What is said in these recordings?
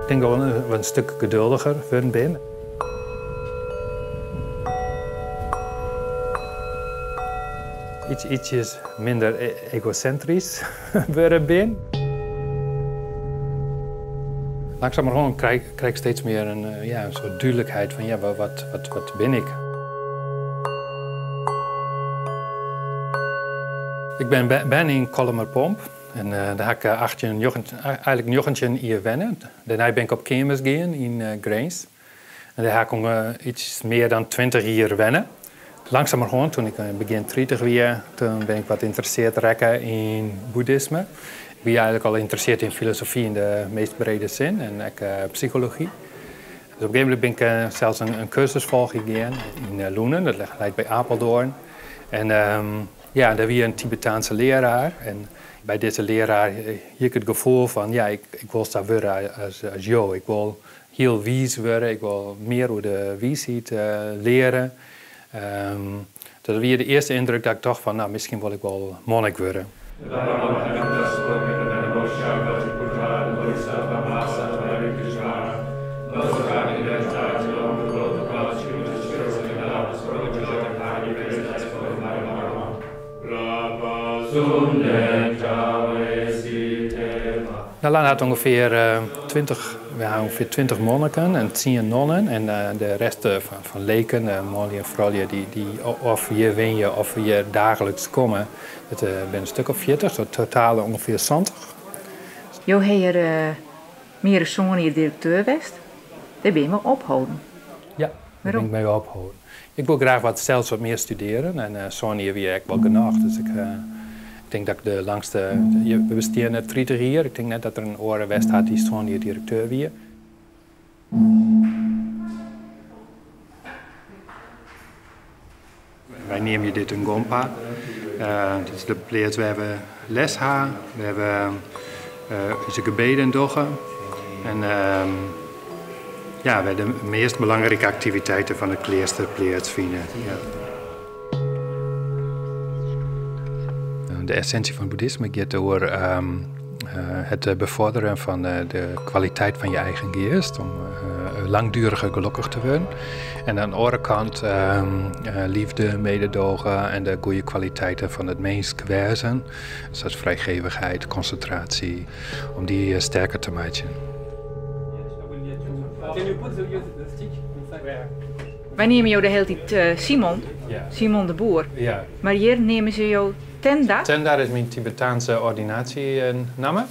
Ik tink dat ik in stik geduldiger wurden bin. Ietsjes minder e-, egosintrysk wurden bin. Langzamerhand krijg, krijg ik steeds meer een, eh, ja, een soort duidelijkheid van ja, wat, wat, wat ben ik? Ik ben, ben yn Kollumerpomp en uh, dêr ha ik 18, 19, eigentlik 19 jier wenne. Dêrnei bin ik op keamers gien yn uh, Grins. En dêr ha ik yts mear dan 20 jier wenne. Langsumerhân, doe't ik begjin 30 wie, doe bin ik wat ynteressearre rekke yn boeddhisme. Ik wie eigentlik al ynteressearre yn filosofy yn de meast brede sin en ek psychology. Dus op in gegeven momint bin ik sels in kursus folgjen gien yn Loenen, dat leit by Apeldoorn. En ja, dêr wie in Tibetaanske learaar. En by dizze learaar hie ik it gefoel fan, ja, ik wol sa wurde as jo. Ik wol hiel wiis wurde, ik wol mear oer de wiisheid leare. Dat wie de earste yndruk dat ik tocht fan, no, miskien wol ik wol monnik wurde. Nalanda hat ûngefear 20, we ha ûngefear 20 monniken en 10 nonnen en de rest fan leken, manlju en froulju dy't of hjir wenje of hjir daagliksk komme. It binne in stik of 40, so totaal ûngefear 70. Jo ha hjir mear as 7 jier direkteur west. Dêr binne jo mei opholden. Ja, dêr bin ik mei opholden. Ik wol graach wat sels wat mear studearje en 7 jier wie ek wol genôch. Dus ik tink dat ik de langste. We besteane 30 jier. Ik tink net dat der in oare west hat dy't 7 jier direkteur wie. Wy neame dit in gompa. Dit is de pleats wêr't we les ha, wêr't we ús gebeden dogge. En ja, wêr't de meast belangrike aktiviteiten fan it kleaster pleatsfine. Ja. De essinsje fan boeddhisme giet oer it befoarderjen fan de kwaliteit fan je eigen geast, om langdueriger gelokkich te wurden. En oan de oare kant leafde, mededogen en de goede kwaliteiten fan it minsk wêzen, sa frijgevichheid, konsintraasje, om dy sterker te meitsjen. Can you put the stick inside? Wy neame jo de hiele tiid Simon, Simon de Boer. Ja. Mar hjir neame se jo Tenda. Tenda is myn Tibetaanske ordinaasjenamme.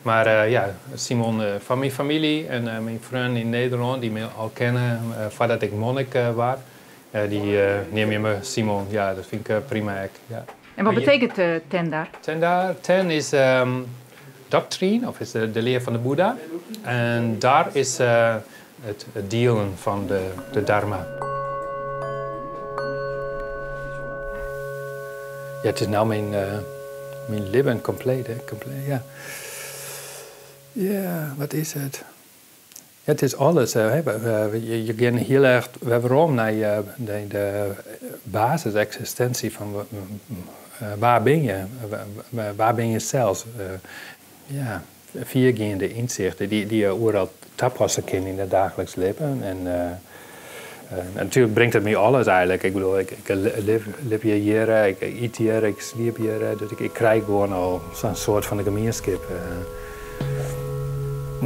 Mar ja, Simon fan myn famylje en myn freonen yn Nederlân, dy't my al kenne foardat ik monnik waard, dy neame my Simon. Ja, dat fyn ik prima ek. Ja. En wat betsjut Tenda? Tenda, Ten is doctrine, of is de lear fan de Boeddha. En dar is it dielen fan de dharma. Ja, it is no myn libben kompleet, hè. Kompleet, ja. Ja, wat is it? Ja, it is alles. Hè. Je geane hiel erch werom nei de basiseksistinsje fan wa binne je? Wa binne je sels? Ja, fiergeande ynsichten dy't je oeral tapasse kinne yn it daagliksk libben. En natuerlik bringt it my alles eigentlik. Ik bedoel, ik libje hjir, ik yt hjir, ik sliep hjir. Dus ik krij gewoan al sa'n soart fan de gemienskip.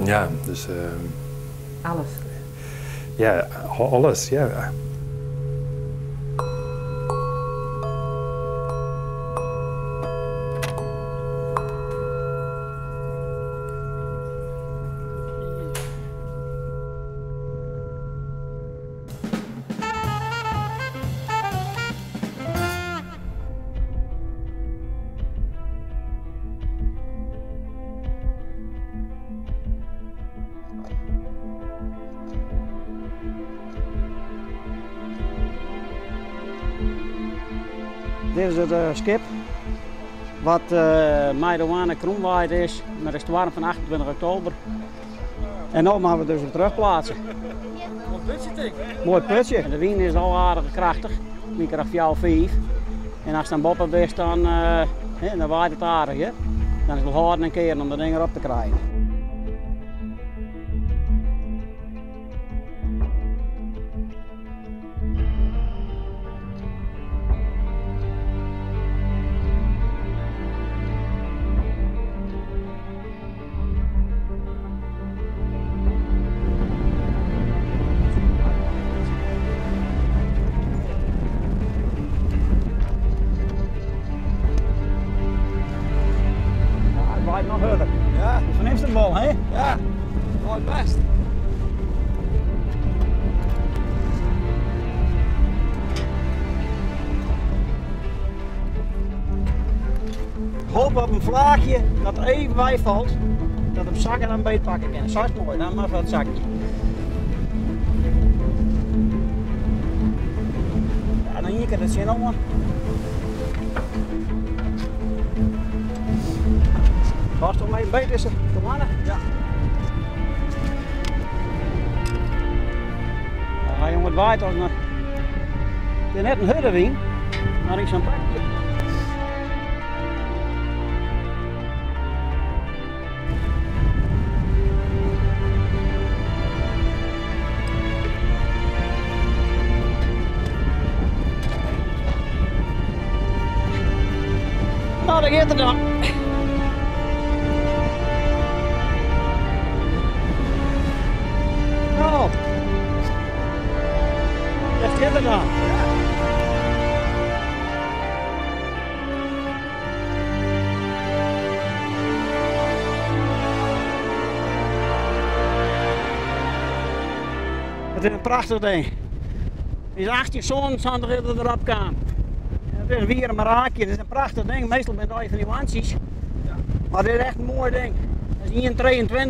Ja, dus. Alles. Ja, alles, ja. Dit is it skip wat mei de hoanne kromwaaid is mei de stoarm fan 28 oktober. En no moatte we dus wer terugplaatse. Moai putsje, tink ik. Moai putsje. De wyn is al aardich krachtich, wynkrêft 4, 5. En ast dan boppe bist, dan waait it aardich. Hè? Dan is it wol hâlden en kearen om dat ding derop te krijen. al, hè? Ja, moai bêst. Hoop op in flaachje dat er even byfalt, dat him sakke dan beet pakke kin. Sa is it moai, dan moat dat sakje. Ja, dan ien kear der tsjinoan. Past om even beet is de mannen? Ja. Ja, jongen, het waait als een... Het is net in hurde wyn, mar ik zo'n pakje. Nou, daar gaat het dan. Nou, dat gaat er dan. Het is in prachtich ding. Het is 1877 dat it derop kaam. Het is wier in raakje, het is in prachtich ding. Meastal binne it fan dy wantsjes. Mar dit is echt in moai ding. Het is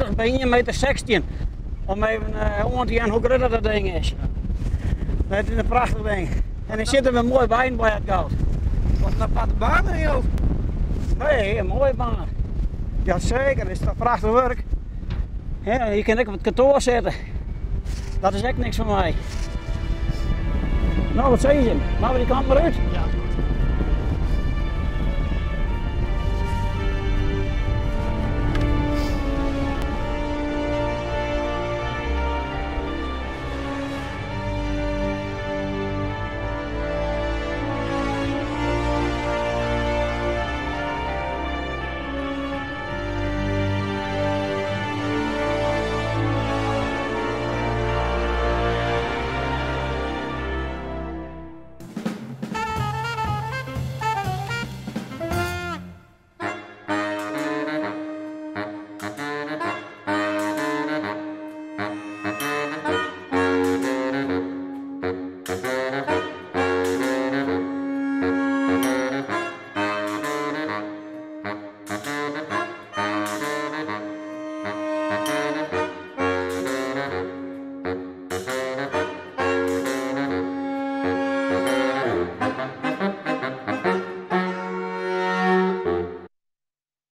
1,23 by 1,16 meter. Om even oan te jaan hoe grut dat ding is. Het is in prachtich ding. En der sitte wer moai by by it goud. Wat in aparte baan hè, joh? Nee, in moaie baan. Jaseker, it is toch prachtich wurk. Ja, hjir kin ik op it kantoar sitte. Dat is ek niks foar my. No, wat sizze jim? Moatte we dy kant mar út? Ja, is goed.